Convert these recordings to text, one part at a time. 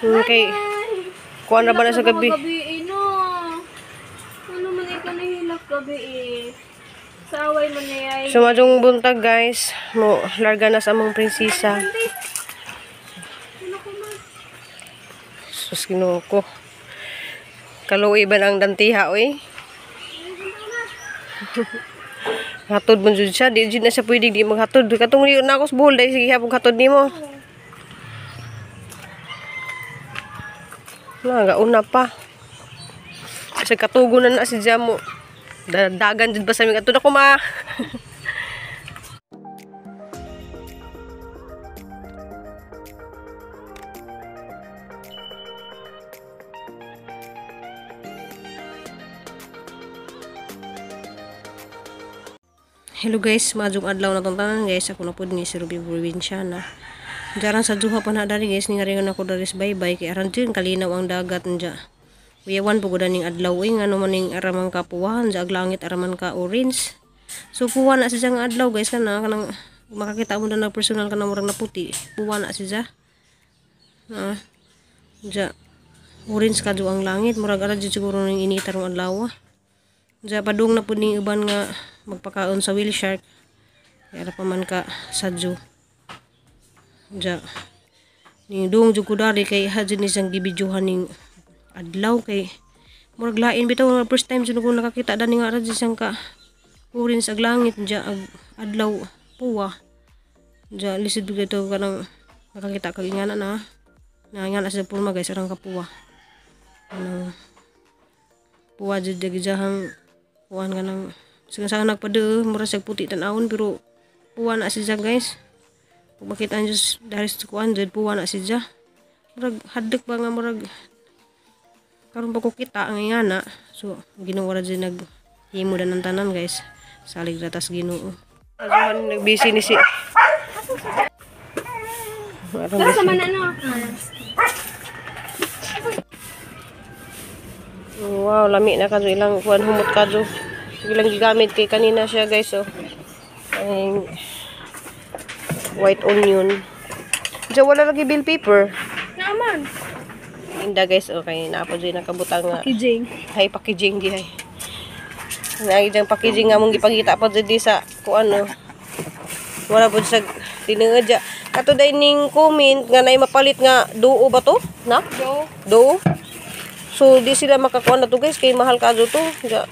Okay. Kuan na ba na sa gabi? Gabi eh, no. Ano man ikaw nahilak gabi eh. Sa away man niya ay. So madung buntag guys, mo larga na sa among prinsesa. Sus, Ginoo ko. Kaluoy ba ang dantiha oy? Hatod man jud siya, di jud na siya pwede di maghatod. Katong liyo na ako sa buhol, dahil sige hapong hatod nimo. Na, gauna pa. Kasi katugo na na si Jamo. Dagan jud ba sa aming atod ako ma. Hello guys, maadjong adlaw na tong tanan guys. Ako na pud ni si Ruby Provinciana. Jaran sa duha pa na dari guys, ningaringan ako dari sa bye-bye kay aran jud kalinaw ang dagat nya. Uyawan pud gud ning adlaw eh, ngano man ning araman ka puwahan, ag langit araman ka orange. So puwa na siya nga adlaw guys kana kanang makakita mo na na personal kana murag na puti. Puwa na siya. Ah. Ja orange kadyo ang langit, murag ara jud siguro ning init tarong adlaw. Ja padung na pud ning uban nga magpakaon sa whale shark. Kaya pa man ka sadyo. Ja ning duong jud ko dari kay ha jud ni siyang gibidyuhan ning adlaw kay murag lain bitaw nga first time jud ko nakakita dani nga ara jud siyang ka orange ag langit ja ag adlaw puwa. Ja lisod jud to kanang nakakita kag ingana na. Na ingana sa porma guys arang kapuwa. Anang puwa jud gijahang kuan kanang sige sa nagpade mura siya puti tan-awon pero puwa na siya guys. Pag makita niyo dari sa kuan jud puwa na siya. Murag hadlok ba nga murag karon pa ko kita ang ingana. So Ginoo ra jud naghimo dan ang tanan guys. Salig ra tas Ginoo. Azuhan nagbisi ni si. Tara sa man ano. Wow, lami na kadyo ilang kuan humot kadyo. Ilang gigamit kay kanina siya guys oh. Ang white onion. Diyan wala lagi bill paper. Naman. Inda guys okay, naa po dyan nakabutang nga. Packaging. Hay packaging di hay. Naagi diyang packaging nga mong gipangita pa dyan di sa kuan no. Wala po sa tinuod dya. Kato day ning comment nga naay mapalit nga duo ba to? Na? Do. Duo. So di sila makakuan na to guys kay mahal kadyo to. Dya.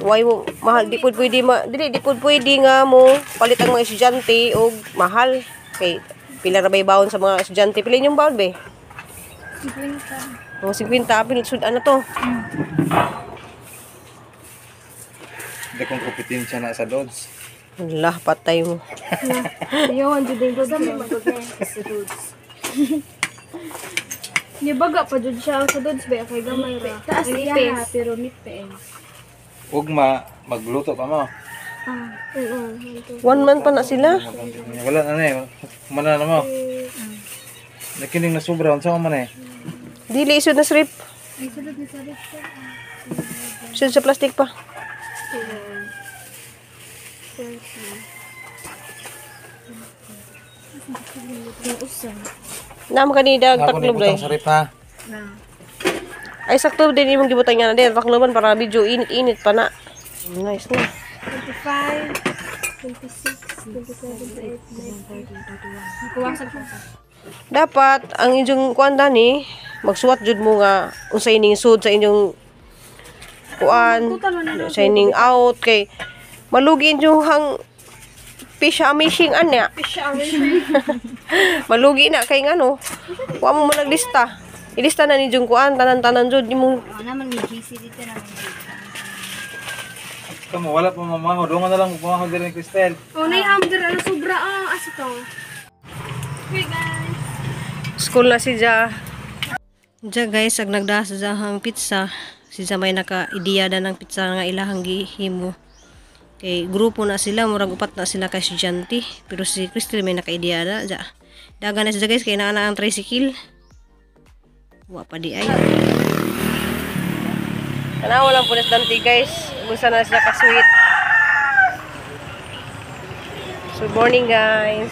Why mo mahal di pud pwede ma dili di pud pwede nga mo palit ang mga estudyante og mahal kay pila ra bay baon sa mga estudyante. Pila inyong baon be? 50. Mga 50 apil sud-an na to. Hindi kong kompetensya na sa Dodge. Allah, patay mo. Ayawan jud din sa Dodge. Nibaga pa jud siya sa Dodge ba kay gamay ra. Taas iya pero nipe. Ugma, magluto pa mo. Ah, oo. 1 month pa na sila. Wala na na eh. Kumana na mo. Nakining na sobra. Unsa man eh. Dili isod na strip. Ay sulod ni sa ref. Isod sa plastic pa. Naam kanida Ako ni taklob butang day. sa ref ha. Ay sakto din imong gibutan nga na din takloban para medyo init-init pa na. Nice na. 25, 26, 27, 28, 29, 31. Kuwasag siya. Dapat ang inyong kuan dani magsuwat jud mo nga unsay ning sud sa inyong kuan sa ining out kay malugi inyong hang fish amazing anya. Fish amazing. Malugi na kay ngano. Wa mo man naglista. Ilista na ni jung kuan tanan-tanan jud imong Ano naman may GC dito na. Kamo wala pa mamaho. Doon na lang mamaho diri ni Cristel. Oh, nay amder ano sobra ah asa to. Hey guys. School na si Ja. Ja guys, ag nagdaha sa jahang pizza. Si Ja may naka-ideya na ng pizza nga ilahang gihimo. Kay grupo na sila, murag upat na sila kay estudyante. Pero si Crystal may naka-ideya na. Ja. Daga na si Ja guys, kay naa na ang tricycle. Wa pa di ay. Tanawa lang po na estudyante guys. Gusto na sila ka-sweet. So, morning guys.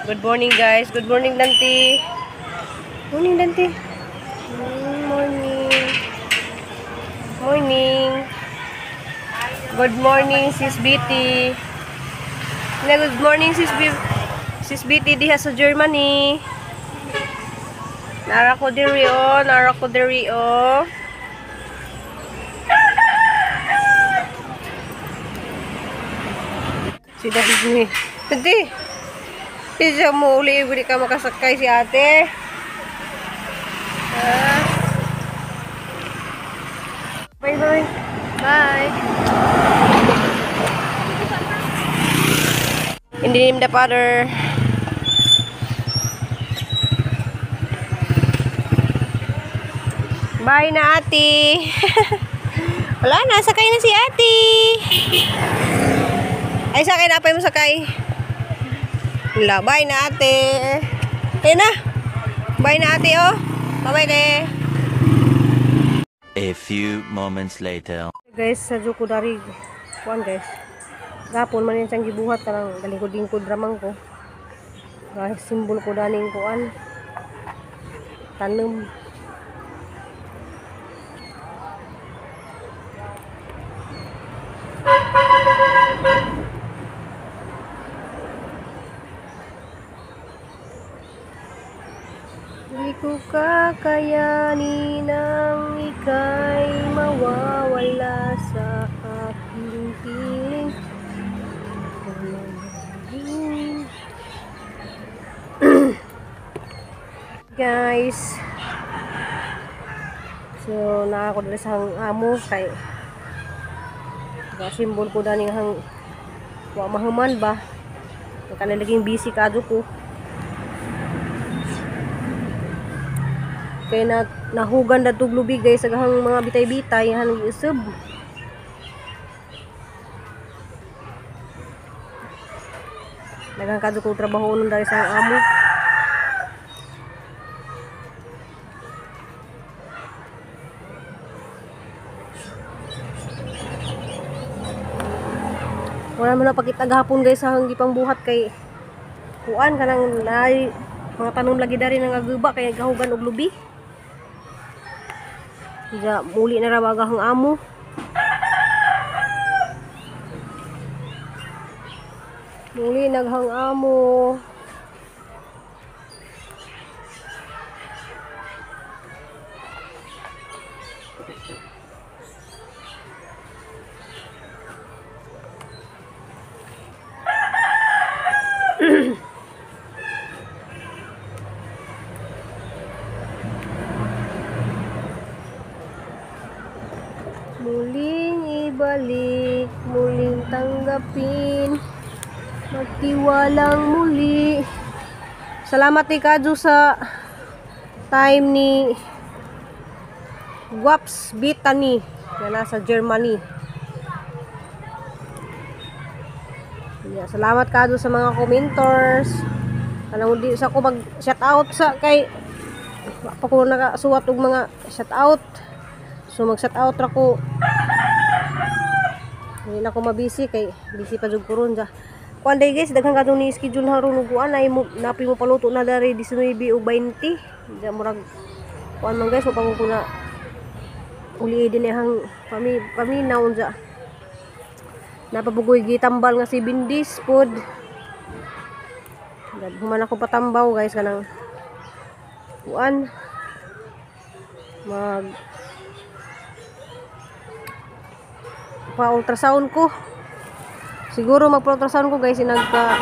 Good morning guys. Good morning Dante. Morning Dante. Morning. Morning. Good morning Sis Betty. Good morning Sis Sis Betty diha sa Germany. Nara ko diri oh, nara ko diri oh. Si Dante. Dante. Siya mo uli, hindi ka makasakay si ate. Ah. Bye bye. Bye. In the name of the Father. Bye na ate. Wala na, sakay na si ate. Ay, sakay na, apay mo sakay. Wala, bye na ate. Ayun na. Bye na ate, oh. Bye-bye, te. A few moments later. Guys, sa ko dari kuan guys. Gapon man yan siyang gibuhat kanang galingkod-lingkod ramang ko. Guys, simbol ko daning kuan. Tanom. Di ko kakayanin ang ika'y mawawala sa aking piling. Guys, so naa ko diri sa amo kay simbol ko daning hang wa mahuman ba. Kanalaging busy kadto ko. Kaya na nahugan na tuglubi guys agahang mga bitay-bitay han giusab. Daghang kadto ko trabaho nun dali sa amo. Wala man na pakita gahapon guys sa hang gipang buhat kay kuan kanang nay mga tanom lagi dari nang aguba kay gahugan og lubi. Ja, muli na ra agahang amo. Muli naghang amo. Muling ibalik, muling tanggapin, magtiwalang muli. Salamat ni Kadyo sa time ni Waps Bitani na nasa Germany. Yeah, salamat Kadyo sa mga commenters. Alam di sa ko mag shout out sa kay pa ko nakasuwat og mga shout out. So mag shout out ra ko. Hindi na ko mabisi kay busy pa jud ko ron ja. Kuan day guys, daghan kadtong ni schedule haron og kuan ay mo napi mo paluto na dari 19 ug 20. Ja murag kuan man guys, mo ko na uli din hang paminaw ja. Napabugoy gitambal nga 7 days pod. Human ako patambaw guys kanang kuan mag pa-ultrasound ko. Siguro magpa-ultrasound ko guys, nagka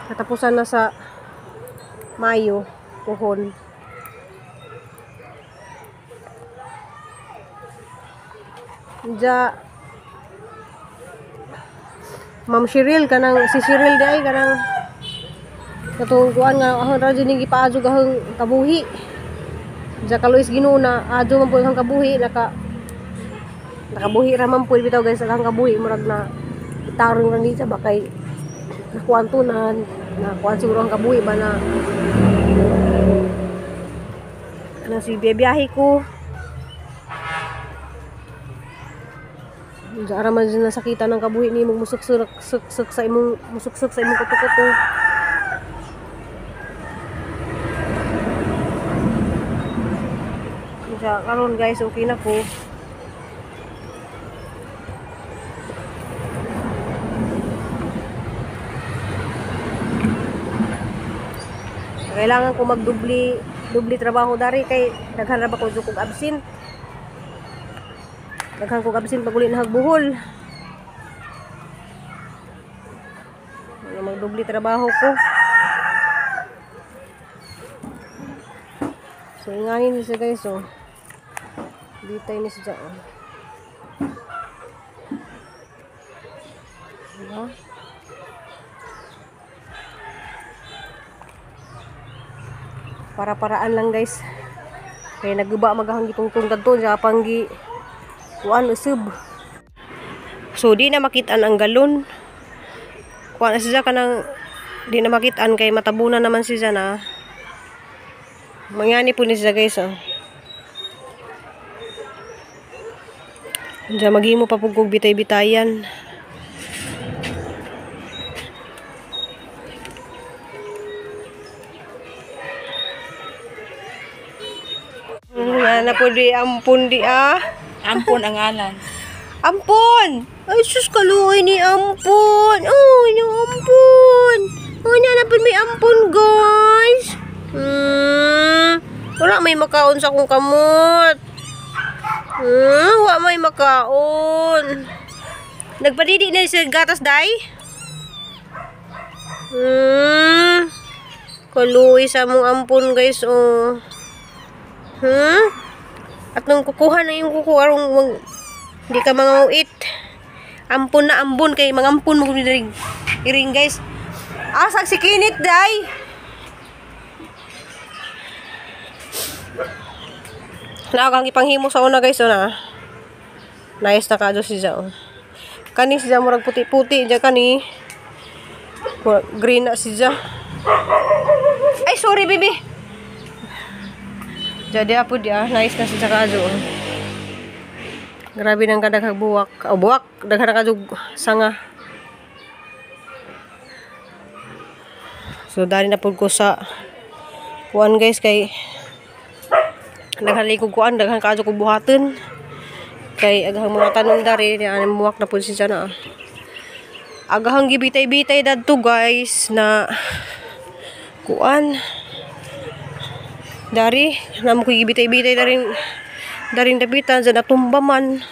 katapusan na sa Mayo puhon. Ja Ma'am Cheryl kanang si Cheryl day kanang katong kuan nga ahon ra jud ning gipaadyo ahong kabuhi. Ja kaluis Ginoo na adyo man pud ang kabuhi nakabuhi ra man pud bitaw guys ang kabuhi murag na itarong ra ni siya ba kay nakuan to na nakuan siguro ang kabuhi ba na ano si biyahe ko. Diyan ra man dyan nasakitan ng kabuhi ni imong musuksok sa imong kuto-kuto. Sa karon guys, okay na ko. Kailangan ko magdubli dubli trabaho dari kay daghan ra ba ko kog absin. Daghan kog absin pag uli na hagbuhol. Magdubli trabaho ko. So inganin siya guys oh. Bitay ni siya oh. Diba? Para-paraan lang guys. Kaya naguba magahang gitungtong kadto sa panggi kuan usub. So di na makitaan ang galon. Kuan siya kanang di na makitaan kay matabunan naman siya na. Mangyani po ni siya guys oh. Diyan maghimo pa pug bitay-bitayan. Na po di ampon di ah. Ampon ang ngalan. Ampon! Ay sus kaluoy ni ampon. Oh, yung ampon. Oh, na po may ampon guys. Wala may makaon sa akong kamot. Wala may makaon. Nagpadidi na siya gatas day. Kaluoy sa mong ampon guys oh. At nung kukuha na yung kuko arong hindi ka mangauit. Ampon na ambon kay mangampon mo ring iring guys. Asag si kinit day. Nagang ipanghimo sa una guys una. Nice na kadyo si Zao. Kani si Zao murag puti-puti diya kani. Green na si Zao. Ay sorry baby. Jadi apo dia, nice na siya kajo. Grabe nang kadaghang buwak. O buwak, daghan na kadug sanga. So dali na pud ko sa kuan guys kay daghan likog kuan, daghan kajo ko buhaton. Kay aghang mga tanom dari, ani buwak na pud siya na. Agahang gibitay-bitay dadto guys na kuan. Dari namo ko gibitay-bitay daring dapitan sa natumba man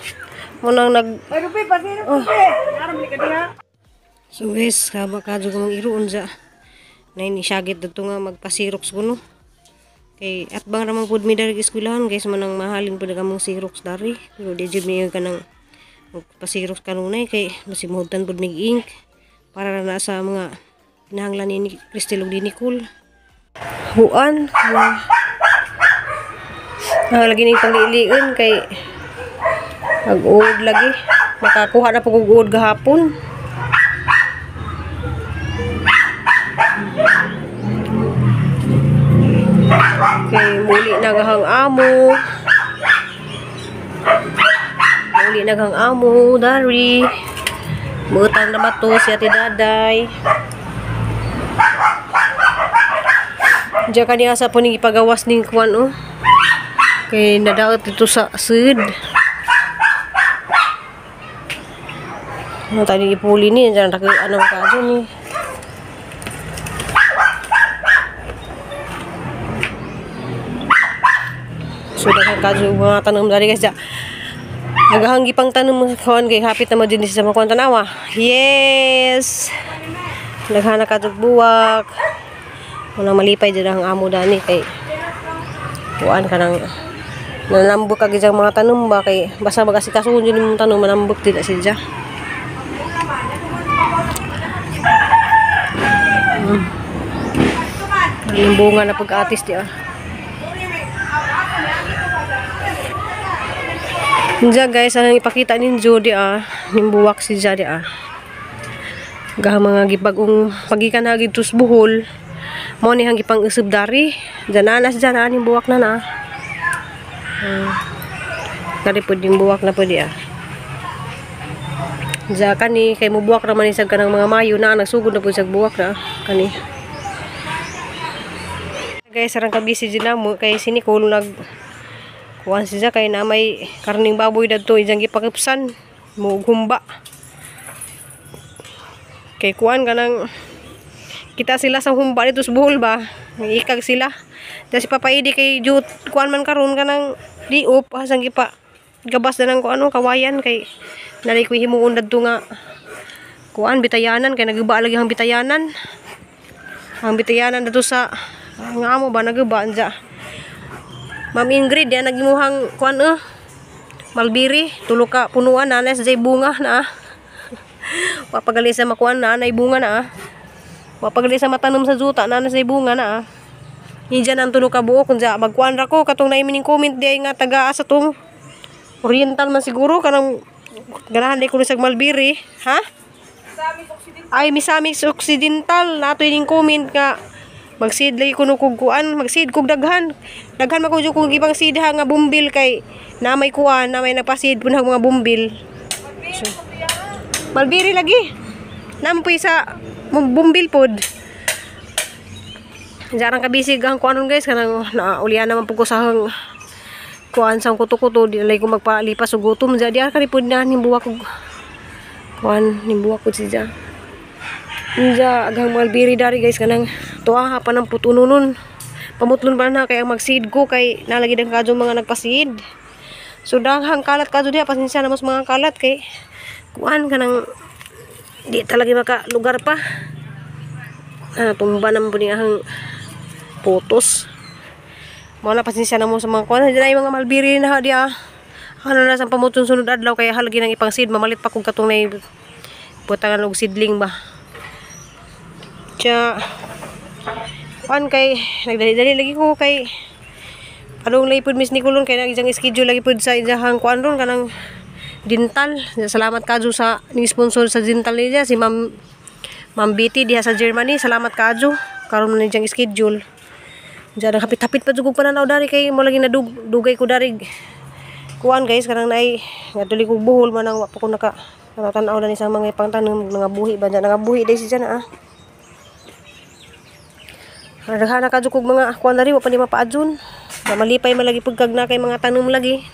mo nang nag ay rupi pasiro rupi aram ni kadiha. So guys, kaba kadyo ko mang iroon sa nay ni syagit dadto nga magpa-xerox kuno. Kay atbang ra man pud mi dari eskwelahan guys, manang mahalin pud kamong xerox dari, pero di jud niyo kanang magpa-xerox kanunay kay masimuhtan pud mig ink para ra na sa mga kinahanglan ni Cristel ug ni Nicole. Huan lagi ning pangliliin kay ag-uod lagi makakuha na pug uod gahapon. Kay muli naghang amo. Muli naghang amo dari. Muutang na mato si Ate Daday. Diya kaniya sa puning ipagawas ning kuan oh. Kay nadaot dito sa sud. Ano tani ipuli ni diyan tak ano ka ni. So daghan kadyo mga tanom dari guys ja. Agahang gipang tanom kuan kay hapit na mo din sa mga kuan tanawa. Yes. Daghan na kadyo buwak. Wala malipay dyan ang amo dani kay kuan ka nang nanambok ka gid mga tanom ba kay basta magasikaso jud imong tanom manambok din na siya. Ang bunga na pag-atis di ah. Diyan guys, ang ipakita ninyo di ah, ning buwak si di ah. Gahang mga gibag-ong pagikan na gid tus buhol. Mo ni hang gipang usab dari. Diyan anas diyan aning buwak na na. Dari pud yung buwak na pud ah. Diyan kani kay mubuwak ra man isag kanang mga mayo na nagsugod na pud sa buwak na kani. Guys, sarang ka busy din namo kay si Nicole nag Kuan siya kay na may karning baboy dadto ijang gipakipsan mughumba. Kay kuan kanang kita sila sa humba dito sa Bohol ba? Ikag sila. Da si Papa Edi kay jut kuan man karon kanang diop asang gipa gabas na nang kuano kawayan kay nalay ko himuon dadto nga kuan bitayanan kay naguba lagi ang bitayanan. Ang bitayanan dadto sa nga amo ba naguba anja. Ma'am Ingrid yan nagimuhang kuan malbiri tulo ka punuan na na sa bunga na. Papagali sa makuan na nay bunga na. Papagali sa matanom sa juta na na sa bunga na. Diyan ang tulo ka buok kun ja magkuan ra ko katong naimi ning comment di nga taga asa tong Oriental man siguro kanang ganahan di ko sa malbiri, ha? Ay Misamis Occidental nato ning comment nga magseed lagi kuno kog kuan, magseed kog daghan. Daghan man ko jud kog ibang seed ha nga bumbil kay na may kuan, na may nagpaseed pud mga bumbil. So, malbiri lagi. Nampoy sa bumbil pod. Jarang kabisig ang kuanon guys kanang naulian naman pud ko sa kuan sa kuto-kuto di lay ko magpalipas og gutom ja diar kani pud na nimbuwak og kuan nimbuwak pud siya. Inja agang malbiri dari guys kanang tuwa pa ng putununon. Pamutlon pa na kay ang magseed ko kay nalagi dan kadyo mga nagpaseed. So daghang kalat kadyo diha pasensya na mas mga kalat kay kuan kanang di talaga maka lugar pa. Ah, tumba naman po ni ang putos. Mao na pasensya na mo sa mga kuan dira mga malbiri na diha. Ano na sa pamutlon sunod adlaw kay halagi nang ipang seed mamalit pa kog katong nay butangan og seedling ba. Tsa kuan kay nagdali-dali lagi ko kay adong lay pud Miss Nicolon kay nag isang schedule lagi pud sa iyahang kuan ron kanang dental. Salamat kadyo sa ning sponsor sa dental niya si Ma'am Betty diha sa Germany. Salamat kadyo karon man niyang schedule. Diyan hapit-hapit pa jud kog pananaw dari kay mo lagi nadugay ko dari kuan guys kanang naay ngaduli kog buhol man ang wa pa ko naka tan-aw na ni sa mga pangtanom mga buhi ba diyan nagabuhi day siya na ah. Daghan na kadyo kog mga kuan dari wa pa ni mapaadjon. Malipay man lagi pud kag na kay mga tanom lagi.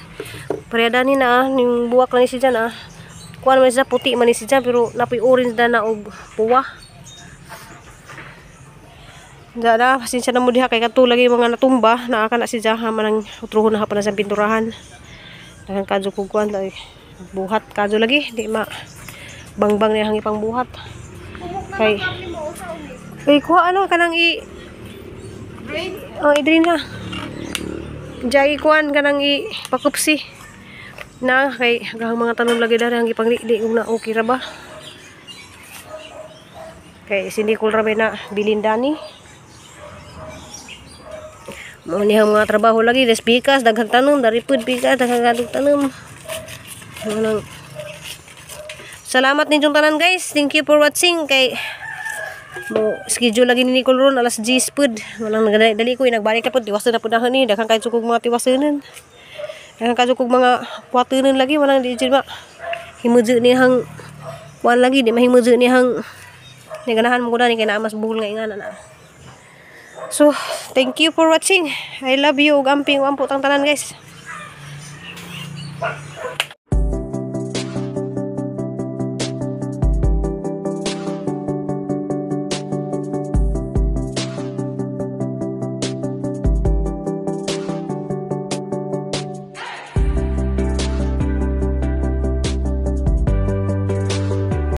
Pareha dani na ning buwak lang si dyan ah. Kuan man siya puti man si dyan pero napoy orange na og puwa. Diyan na pasensya na mo diha kay kadto lagi mga natumba naa kana si dyan ha manang utruhon na pa na sa pinturahan. Daghan kadyo kog kuan lagi buhat kadyo lagi di ma bangbang niya ang ipang buhat. Kay kay kuha ano kanang i oh, i-drain na. Jai kuan kanang i pakupsi na kay hanggang mga tanom lagi dari ang ipangli-li kung na okay ra ba. Kay si Nicole ra na bilin dani. Mao ni ang mga trabaho lagi des pikas daghang tanom dari pud pikas daghang kadtong tanom. Manang salamat ninyong tanan guys. Thank you for watching kay mo schedule lagi ni Nicole ron alas 10 pud. Walang nagdali ko nagbalik na pud tiwasan na pud na ni daghan kay sukog mga tiwasanan. Daghan kay sukog mga puwatanan lagi walang di jud ma himudyo ni hang kuan lagi di mahimudyo ni hang ni ganahan mo ko ni kay naa mas buhol nga ingana na. So, thank you for watching. I love you ug amping ampo tang tanan guys.